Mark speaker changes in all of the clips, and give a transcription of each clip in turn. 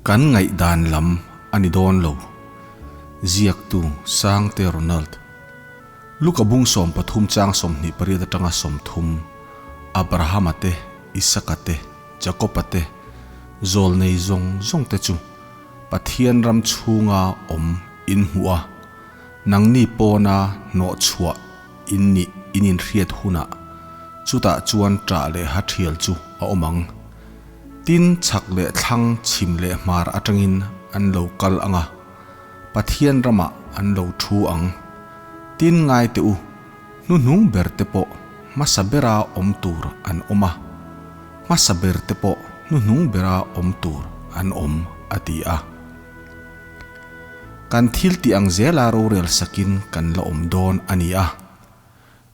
Speaker 1: Kan ngaihdan lam a ni dawn lo. Ziaktu Sangte Ronald. Luka bung 13 chang 28 atanga 30, Abrahama te, Isaka te, Jakoba te, zawlnei zawng zawng te chu Pathian ram chhunga awm in hmuh a, nangni pawna hnawhchhuah in nih in inhriat hunah chutah chuan ṭah leh ha ṭhial chu a awm ang. Tin, chhak leh thlang, chhim leh hmar atangin an lo kal ang a, Pathian ramah an lo thu ang. Tin, ngai teh u, hnuhnung ber te pawh hmasa bera awm tur an awm a, hmasa ber te pawh hnuhnung bera awm tur an awm, a ti a. Kan thil tih ang zela rorel sakin kan la awm dawn a ni a.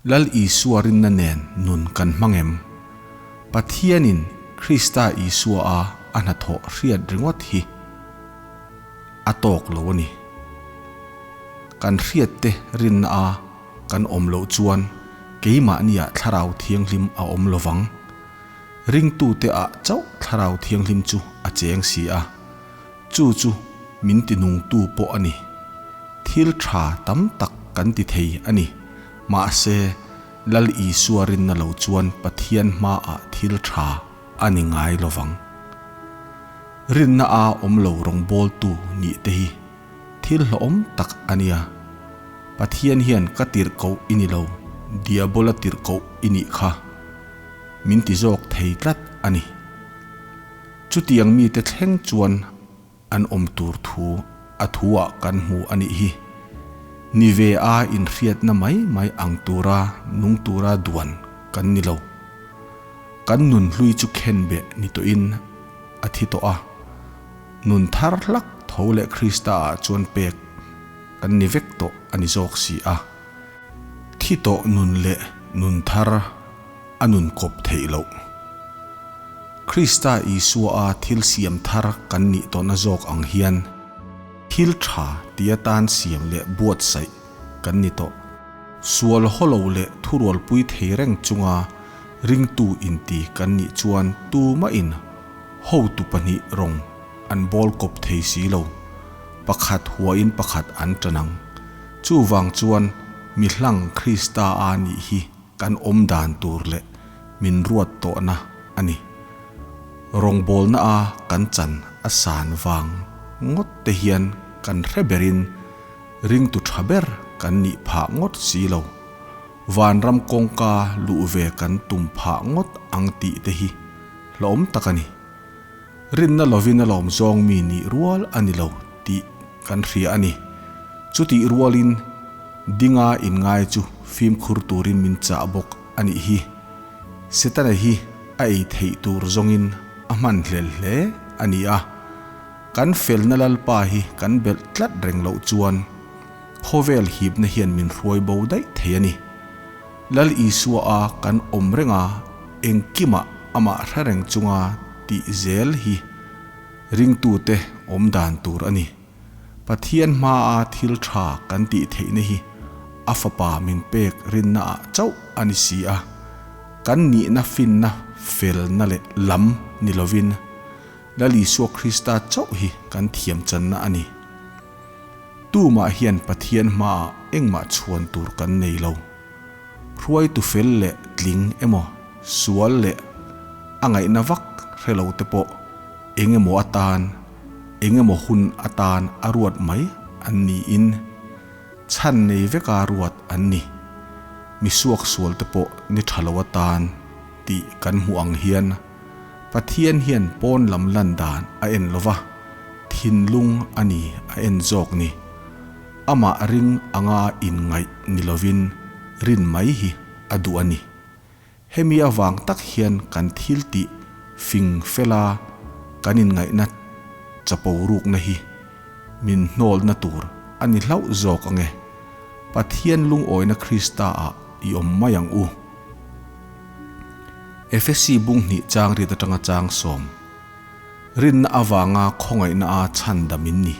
Speaker 1: Lal Isua rinna nen nun kan hmang em? Pathianin Krista Isua a a hnathawh hriat ringawt hi a tawk lo a ni. Kan hriatte rinna a kan awm loh chuan keimahniah Thlarau Thianghlim a awm lo vang. Ringtute ah chauh Thlarau Thianghlim chu a cheng si a, chu chu min tinungtu pawh a ni. Thil tha tam tak kan ti thei a ni. Mahse, Lal Isua rinna lo chuan Pathian hmaah thil tha a ni ngai lo vang. Rinna a awm lo rawngbawltu nih te hi thil hlawhawm tak a nia. Pathian hian ka tirhkoh i ni lo, Diabola tirhkoh i nih kha min ti zawk thei tlat a ni. Chutiang mite thleng chuan An awm tur thu a thu ah kan hmu a nih hi. Ni ve a inhriatna mai mai ang tura nung tura duan kan ni lo. Kan nun hlui chu khen beh ni tawhin a thi tawh a, nun thar hlak tho leh Krista ah chuan pek kan ni vek tawh a ni zawk si a. Thi tawh nun leh nun thar a nun kawp theih loh. Krista Isua a thil siam thar kan nih tawhna zawk ang hian thil tha ti atan siam leh buatsaih kan ni tawh. Sual hawlo leh thurualpui thei reng chunga ringtu inti kan nih chuan tumahin hotu pahnih rawng an bawl kawp thei si lo. Pakhat huain pakhat an tan ang. Chuvang chuan mi hlang Krista a nih hi Kan awm dan tur leh min ruat tawhna a ni. Rawngbawlna a kan chan a san vang ngawt te hian kan hre berin ringtu tha ber kan nih phah ngawt si lo. Vanram kawngka luh ve kan tum phah ngawt ang tih te hi hlawm tak a ni. Rinna lovin a lawm zawng mi nih rual a ni lo tih kan hria a ni. Chutih rualin dinga inngai chu fimkhur turin min chah bawk a nih hi. Setana hi a ei theih tur zawngin a hman hlel hle a ni a. Kan felna Lalpa hi kan belh tlat reng loh chuan khawvel hipna hian min hruai bo daih thei a ni. Lal Isua a kan awm reng a, engkimah amah hre reng chunga tih zel hi ringtute awm dan tur a ni. Pathian hmaa thil tha kan tih theihna hi a Fapa min pek rinnaah chauh a ni si a, kan nihna finna felna leh lam ni lovin Lal Isua Krista chauh hi kan thiam channa a ni. Tumah hian Pathian hmaah engmah chhuan tur kan nei lo. Hruaitu fel leh tling emaw, sual leh a ngaihna vak hre lo te pawh eng emaw atan, eng emaw hun atan a ruat mai an niin chhan nei veka ruat an ni. Mi suaksual te pawh ni tha lo atan tih kan hmuh ang hian Pathian hian pawn lam lan dan a en lo va, thinlung a ni a en zawk ni. Amah ring anga inngaih ni lovin rin mai hi a duh a ni. Hemi avang tak hian kan thil tih fing fela kan inngaihna chapo rukna hi min hnawlna tur a ni hlauh zawk ange. Pathian lungawina Krista ah i awm mai ang u. Efesi bung hnih chang riat atanga chang sawm. Rinna avanga khawngaihna a chhan dam in ni.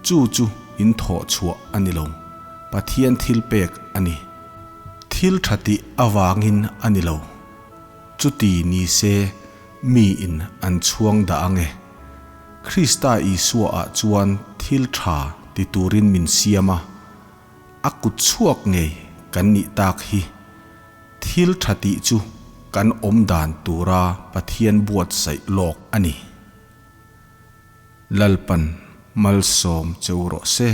Speaker 1: Chu chu in thawh chhuah a ni lo. Pathian thil pek a ni. Thil tha tih avangin a ni lo. Chuti ni se mi in an chhuang dah ang e. Krista Isua-ah chuan thil tha ti turin min siam a, a kut chhuak ngei kan nih tak hi. Thil tha tih chu kan awm dan tura Pathian buatsaih lawk a ni. Lalpan malsawm che u rawh se.